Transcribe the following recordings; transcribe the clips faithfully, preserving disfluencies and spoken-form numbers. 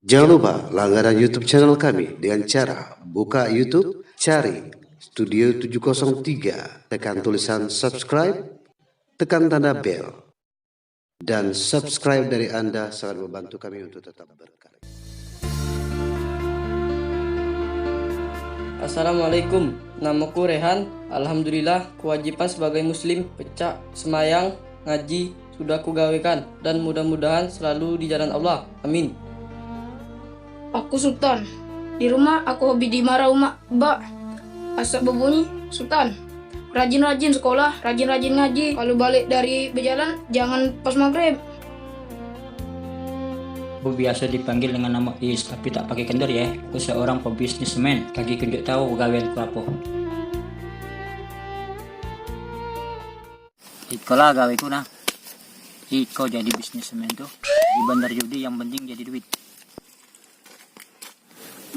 Jangan lupa langganan YouTube channel kami dengan cara buka YouTube, cari Studio tujuh kosong tiga, tekan tulisan subscribe, tekan tanda bel, dan subscribe dari Anda sangat membantu kami untuk tetap berkarya. Assalamualaikum, namaku Rehan. Alhamdulillah, kewajiban sebagai muslim, pecak, semayang, ngaji, sudah kugawekan, dan mudah-mudahan selalu di jalan Allah. Amin. Aku Sutan. Di rumah aku hobi dimarah umak bak asap bebunyi. Sutan, rajin-rajin sekolah, rajin-rajin ngaji. Kalau balik dari bejalan, jangan pas maghrib. Aku biasa dipanggil dengan nama Is, tapi tak pakai kendor ya. Aku seorang pebisnismen, kagek kunjuk tahu gaweanku apa. Iko lah gaweku nah. Iko jadi bisnismen tuh. Di bandar judi yang penting jadi duit.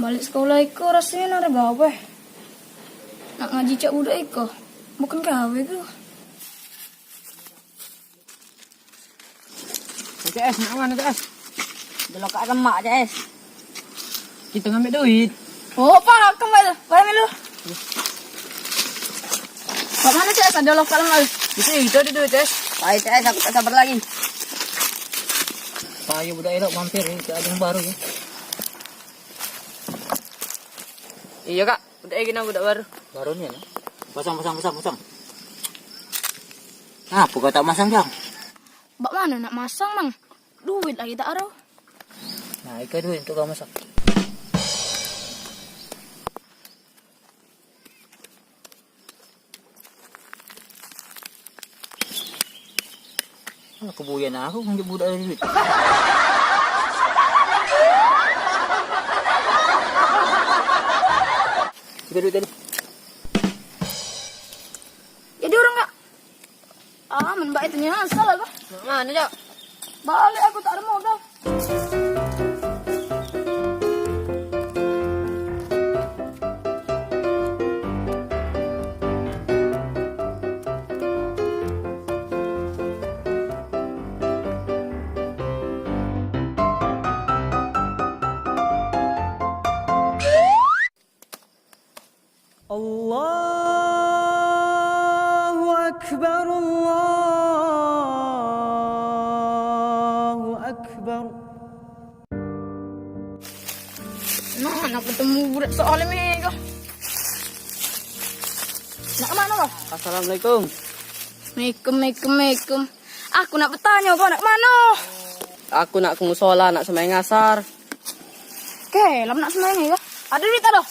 Balik sekolah iko rasanya nare gawe. Nak ngaji cak budak iko. Bukan gawe ku. C S, nak mana C S? Delok kat lemak C S. Kita ngambil duit. Oh, pakem bae tu. Bae melu. Kat mana C S? Ada lokal mah. Di situ ada duit, C S. Baik, C S, aku tak sabar lagi. Payu budak elok mampir ni, ada yang baru ni. Iya, Kak. Budak lagi nah, budak baru. Baru ni, nah. Pasang, pasang, pasang, pasang. Ngapa kau tak masang, Jang? Bak mana nak masang, Mang? Duit lagi tak ada. Nah, iko duit untuk kau masang. Ah, kebuyan aku nganjuk budak duit. Kita duit tadi. Jadi orang, Kak. Ah, men bak itu nyasal aku. Nak mana, Cok? Balik aku tak ada modal. Allahu Akbar, Allahu Akbar. Nah, nak ketemu budak soalim ni kah? Nak ke mana kau? Assalamualaikum. Mekum, mekum, mekum. Aku nak bertanya kau nak ke mana? Aku nak ke musola, nak sembahyang asar. Oke, lama nak sembahyang ni kah? Ada duit tak ada?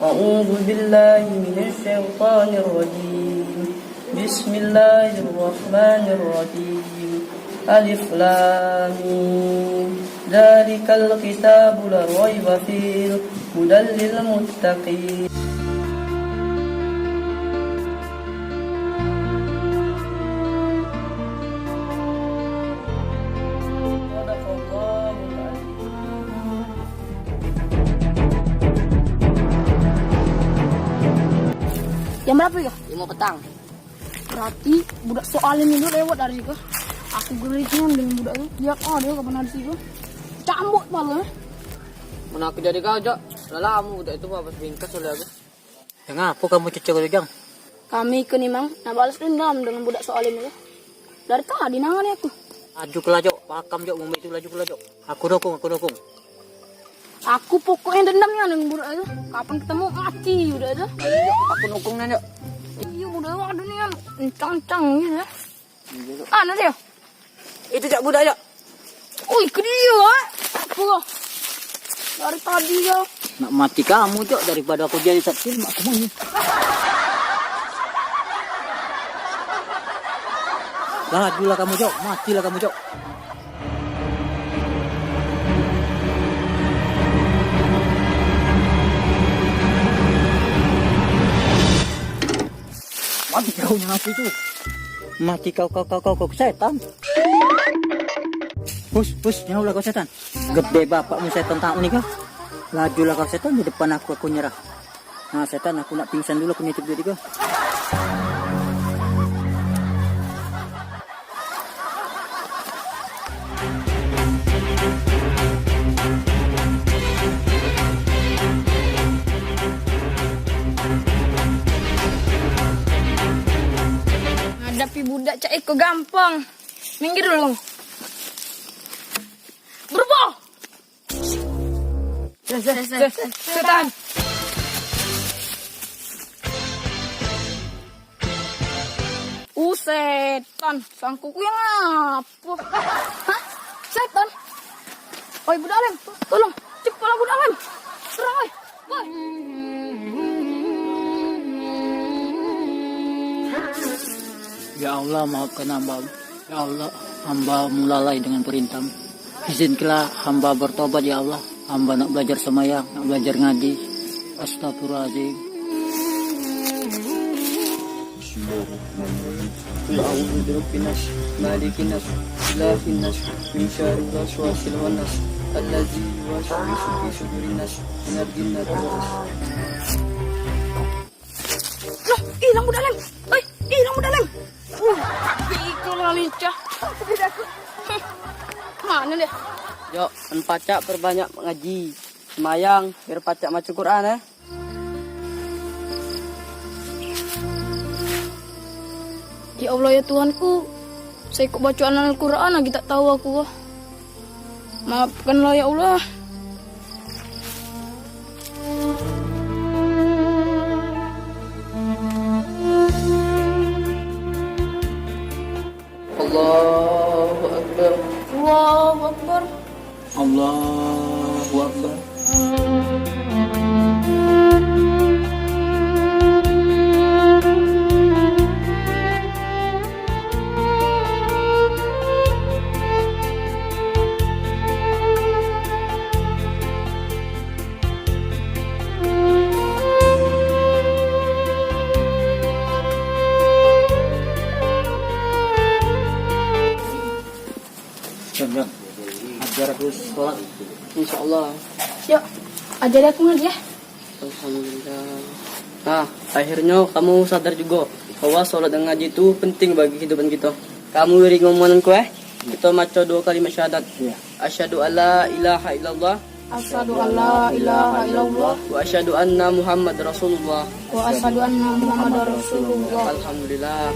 أعوذ بالله من الشيطان الرجيم. بسم الله الرحمن الرحيم. ألف لام ميم. ذلك الكتاب لا ريب فيه. هدى للمتقين. صدق الله العظيم. Jam berapa ya? Lima petang. Berarti budak soalim ni lewat dari situ. Aku geritingan dengan budak tu. Lihat ah dia kapan ada situ. Cambuk malu eh. Mana aku jadi kau, Jok? Lah lama budak itu mah pas bingkas oleh aku. Yang apa kamu cecek tu, Jang? Kami ke ni, Mang, nak balas dendam dengan budak soalim tu. Dari tadi nangani aku. Laju ke lah, Jok. Pakam, Jok, ngombe itu laju ke lah, Jok. Aku dukung, aku dukung. Aku pokoknya dendam nian dengan budak tu. Kapan ketemu, mati budak tu. Ayo, Jok, aku dukung nian, Jok. Iya, budak tu ada nian. Encang-encang gitu ya. Iya, Jok. Ah, nanti ya. Itu, Jok, budak, Jok. Oi, ke dia, eh? Apa? Dari tadi ya. Nak mati kamu, Cok, daripada aku jadi saksi, mak kamu ni. Lajulah kamu, Cok. Matilah kamu, Cok. Mati kau, nyapu itu. Mati kau, kau, kau, kau, kau, setan. Hus, hus, jauhlah kau, setan. Gede bapakmu, setan, tak ni kau. Lajulah kau, setan, di depan aku, aku nyerah. Nah, setan, aku nak pingsan dulu, aku nitip duit kau. Hadapi budak cak iko gampang. Minggir dulu. Berubah. Se-, se-, se-, setan. Uh, setan. Sangkuku yang apa? Hah? Setan? Oi, budak Alem, tolong. Cepatlah, budak Alem. Serang, oi. Oi. Ya Allah, maafkan hamba. Ya Allah, hamba lalai dengan perintahmu. Izinkanlah hamba bertobat, ya Allah. Hamba nak belajar semayang, nak belajar ngaji. Astagfirullahaladzim. Bismillahirrahmanirrahim. Qul a'udzu birabbin nas, malikin nas, ilahin nas, min syarril waswasil khannas, allazi yuwaswisu fi sudurin nas, minal jinnati wan nas. Loh, ilang budak Lem. Oi, ilang budak Lem. Uh, iko lah lincah. Aku tidak takut. Hmm. Mana dia? Jok, en pacak perbanyak ngaji. Semayang, biar pacak maca Quran, eh. Ya Allah, ya Tuhanku, saya kok bacaan Al-Quran lagi tak tahu aku. Maafkanlah, ya Allah. Allahu Akbar. Allahu Akbar. Allahu Akbar. Jom, jom. Ajar aku sholat. Insyaallah. Yuk, ajari aku ngaji ya. Alhamdulillah. Nah, akhirnya kamu sadar juga bahwa sholat dan ngaji itu penting bagi kehidupan kita. Kamu iring omonganku, eh? Kita maca dua kalimat syahadat. Iya. Asyhadu alla ilaha illallah. Asyhadu alla ilaha illallah. Wa asyhadu anna Muhammad Rasulullah. Wa asyhadu anna Muhammad Rasulullah. Alhamdulillah.